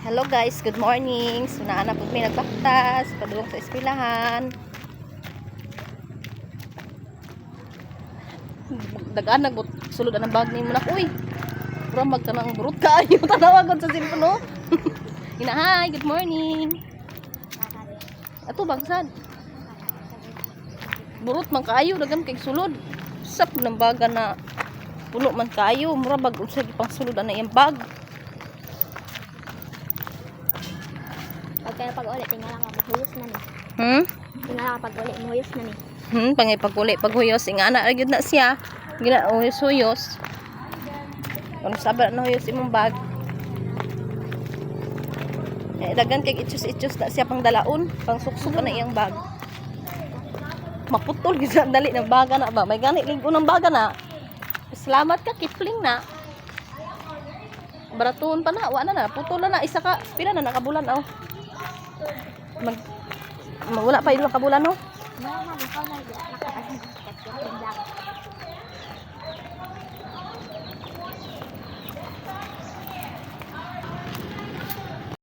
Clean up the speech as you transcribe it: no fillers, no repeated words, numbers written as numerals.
Hello guys, good morning. So naa na pud mi nagbaktas padulong sa eskwelahan. Dagan nagbut sulod ang bag nimo nak uy. Mura mag kanang burot kaayo tanawa gud sa cellphone no. Ina, hi, good morning. Ato bagsad. Burot man kaayo, dagan kay sulod. Sap ng baga na puno man kaayo, mura bag unsa gipang sulod ana iyang bag. Pag kaya pag ulit, tingala ka, mahuyos na ni. Tingala ka pag uli, mahuyos na ni. Pangay paguli paghuyos inga ana ra gyud na siya. Gina huyos-huyos. Kung saba na huyos imong bag. Eh, dagan kay itchos-itchos na siya pang dalaon, pang suksok na iyang bag. Maputol gyud sa dali ng baga na ba. May gani ligo ng baga na. Salamat ka kipling na. Baraton pa na, wa na na, putol na na isa ka, pila na nakabulan oh. Mag, wala pa ilo kabulan no. Wala na, ikaw na, nakakasin.